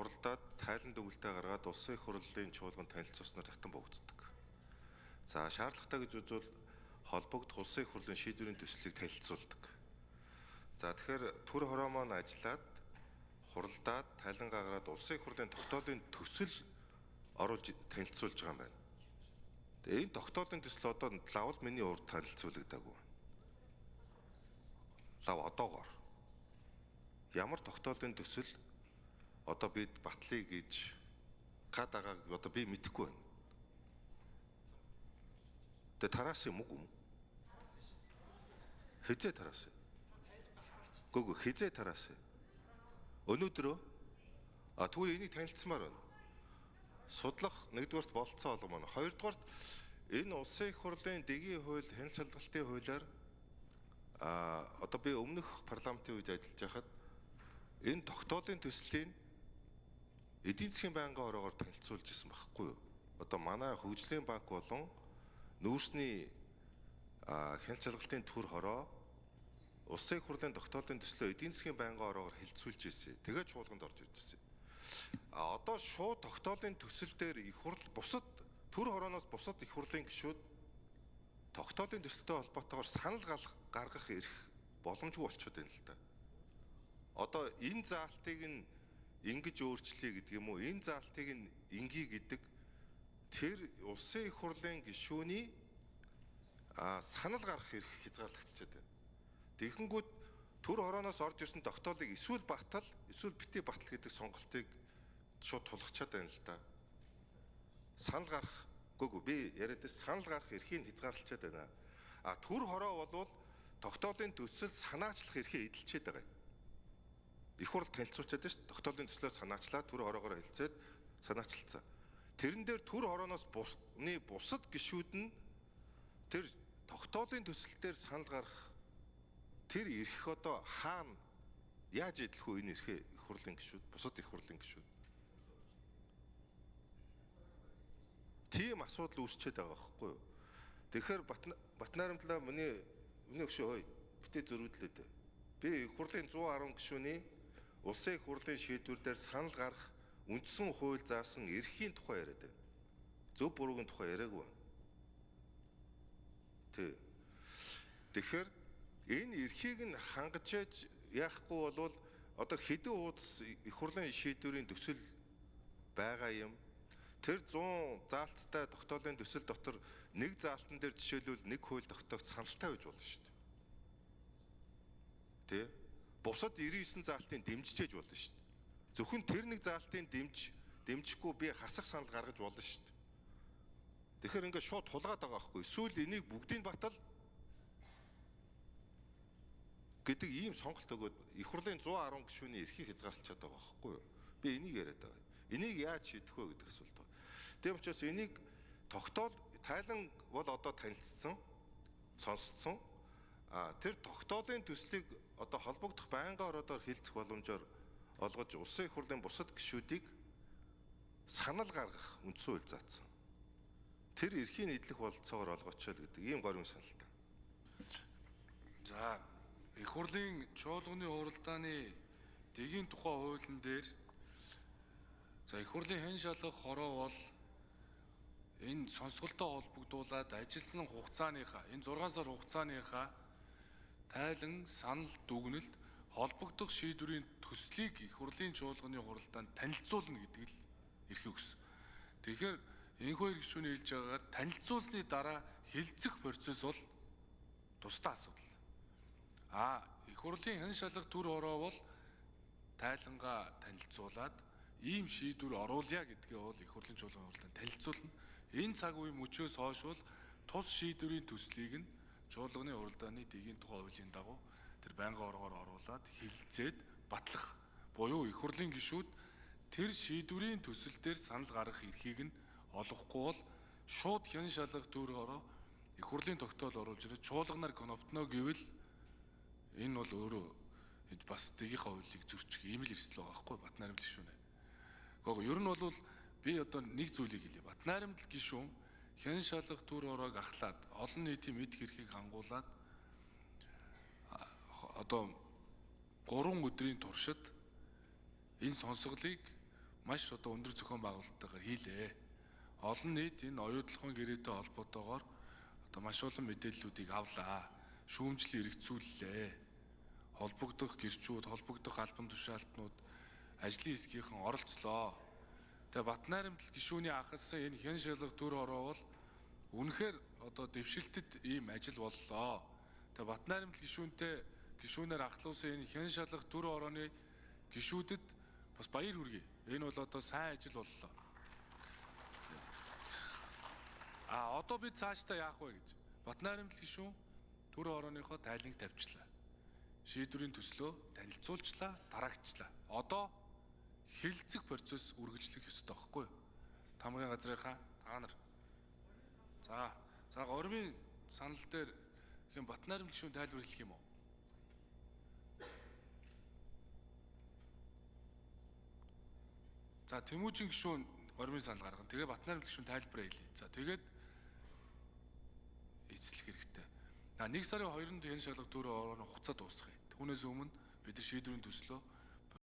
хуралдаад тайлан дүгнэлтээ гаргаад улсын их хурлын чуулганд танилцуулснаар татан буугддаг. За, шаардлагатай гэж үзвэл холбогдох улсын их хурлын шийдвэрийн төслийг танилцуулдаг. За, тэгэхээр төр хороо маань ажиллаад, хуралдаад, тайлан гаргаад улсын их хурлын тогтоолын төсөл оруулж танилцуулж байгаа юм байна. Тэгээ энэ тогтоолын төсөл одоо лавл миний урд танилцуулагдаагүй. Лав одоогоор ямар тогтоолын төсөл одоо бид батлая гэж гад агааг одоо би мэдэхгүй байна. Тэгээ тараасан юм уу? Хизээ тараасан? Гүг хизээ тараасан? Өнөөдрөө? А, тэгвэл энийг танилцмаар байна. Судлах нэгдүгээрт болцоо олгомоо. Хоёрдугаарт энэ улсын их хурлын дэгийн хууль, хяналт шалгалтын хуулиар одоо би өмнөх парламентын үед ажиллаж байхад энэ тогтоолын төслийн эдийн засгийн байнгын ороогоор танилцуулж ирсэн байхгүй юу? Одоо манай хөгжлийн банк болон нүүрсний хяналт шалгалтын төр хороо улсын их хурлын тогтоолын төслөө эдийн засгийн байнгын ороогоор хилцүүлж ирсэн. Тэгээд чуулганд орж ирж ирсэн. А одоо шууд тогтоолын төсөл дээр их хурл бусад төр хорооноос бусад их хурлын гишүүд тогтоолын төсөлтэй холбоотойгоор санал гаргах эрх боломжгүй болчиход байна л да. Одоо энэ заалтыг нь ингэж өөрчлөе гэдэг юм уу? Энэ заалтыг нь ингэе гэдэг тэр улсын их хурлын гишүүний санал гаргах эрх хязгаарлагдчихад байна. Тэгэхэнгүүд төр хорооноос орж ирсэн тогтоолыг эсвэл батал, эсвэл бити батал гэдэг сонголтыг шууд тулгачаад байна л да. Санал гарах үгүй би яриад санал гарах эрхийг хязгаарлалчаад байна. А төр хороо болвол тогтоолын төсөл санаачлах эрхээ эдэлчээд байгаа юм. Их хурл танилцуулчаад байна шүү дээ. Тогтоолын төслөө санаачлаад төр хороогоор хэлцээд санаачлалцсан. Тэрэн дээр төр хорооноос бусад гишүүд нь тэр тогтоолын төсөл дээр санал гаргах тэр эрх одоо хаана яаж эдлэх вэ энэ эрхээ их хурлын гишүүд, бусад их хурлын гишүүд. Тийм асуудал үүсчээд байгаа байхгүй юу? Тэгэхээр Батнайрамдлаа миний өгшөө хой битээ зөрүүдлээ дээ. Би их хурлын 110 гишүүний улсын их хурлын шийдвэр дээр санал гаргах үндсэн хууль заасан эрхийн тухай яриад байна. Зөв буруугийн тухай яриаггүй байна. Тэ. Тэгэхээр энэ эрхийг нь хангаж яахгүй болвол одоо хэдэн хуудас их хурлын шийдвэрийн төсөл байгаа юм. Тэр 100 заалттай тогтоолын төсөл дотор нэг заалтан дээр жишээлбэл нэг хууль тогтоогч саналтай байж болно шүү дээ. Тэ? Бусад 99 заалтын дэмжижээж болно шүү дээ. Зөвхөн тэр нэг заалтын дэмжихгүй би хасах санал гаргаж болно шүү дээ. Тэгэхээр ингээд шууд тулгаад байгаа байхгүй. Эсвэл энийг бүгдийг батал гэдэг ийм сонголт өгөөд их хурлын 110 гишүүний эрхийг хязгаарлалчаад байгаа байхгүй юу? Би энийг яриад байгаа. Энийг яаж шийдэх вэ гэдэг асуулт байна. Тийм учраас энийг тогтоол тайлан бол одоо танилцсан, сонсцсон. А тэр тогтоолын төслийг одоо холбогдох байнгын ороодоор хилцэх боломжоор олгож улсын их хурлын бусад гишүүдийг санал гаргах үндсэн хууль заасан. Тэр эрхийн эдлэх бололцоогоор олгоочол гэдэг ийм горим саналтай. За, их хурлын чуулганы хуралдааны дэгийн тухай хуулийн дээр за их хурлын хэн шалгах хороо бол энэ сонсголтой холбогдуулаад ажилласан хугацааныхаа энэ 6 сар хугацааныхаа тайлан санал дүгнэлт холбогдох шийдвэрийн төслийг их хурлын чуулганы хуралдаанд танилцуулна гэдэг л эрхийг өгсөн. Тэгэхээр энэхүү хоёр гишүүний хэлж байгаагаар танилцуулсны дараа хилцэх процесс бол тусдаа асуудал. А их хурлын хэн шалгах төр хороо бол тайлангаа танилцуулаад ийм шийдвэр оруулъя гэдгээ бол их хурлын чуулганы хуралдаанд танилцуулна. Энэ цаг үе мөчөөс хойш бол тус шийдвэрийн төслийг нь чуулганы хуралдааны дэгийн тухай хуулийн дагуу тэр байнгын оргоор оруулаад хилцээд батлах буюу их хурлын гишүүд тэр шийдвэрийн төсөл дээр санал гаргах эрхийг нь олгохгүй бол шууд хян шалгах төр хороо их хурлын тогтоол оруулж ирээд чуулганаар кноптно гэвэл энэ бол өөрөө бас дэгийнхээ хуулийг зөрчих ийм л эрсдэл байгаа байхгүй Батнайрамдал гишүүнээ. Гэхдээ ер нь бол би одоо нэг зүйлийг хэлье. Батнайрамдал гишүүн хян шалгах төр хороог ахлаад олон нийтийн мэдэх эрхийг хангуулад одоо 3 өдрийн туршид энэ сонсголыг маш одоо өндөр зохион байгуулалттайгаар хийлээ. Олон нийт энэ оюутлогын гэрээтэй холбоотойгоор одоо маш олон мэдээллүүдийг авлаа. Шүүмжлэл эргэцүүллээ. Холбогдох гэрчүүд, холбогдох албан тушаалтнууд ажлын хэсгийнхэн оролцлоо. Тэгээ Батнайрамдал гишүүний анхалсан энэ хян шалга төр хороо бол үнэхээр одоо дэвшилтэд ийм ажил боллоо. Тэгээ Батнайрамдал гишүүнтэй гишүүнээр ахлуулсан энэ хян шалга төр хорооны гишүүдэд бас баяр хүргэе. Энэ бол одоо сайн ажил боллоо. А одоо бид цаашдаа яах вэ гэж. Батнайрамдал гишүүн төр хорооныхоо тайланг тавьчлаа. Шийдвэрийн төслөө танилцуулчлаа, дараагчлаа. Одоо хэлэлцэх процесс үргэлжлэх ёстой байхгүй юу? Тамгын газрынхаа та нар. За, за гормын санал дээр хэн Батнайрамдал гишүүн тайлбар хэлэх юм уу? За, Тэмүүжин гишүүн гормын санал гаргана. Тэгээ Батнайрамдал гишүүн тайлбараа хэлье. За, тэгээд эцэслэх хэрэгтэй. 1 сарын 2-нд хэн шалга төр орооны хугацаа дуусгая. Түүнээс өмнө бид нар шийдвэрийн төслөө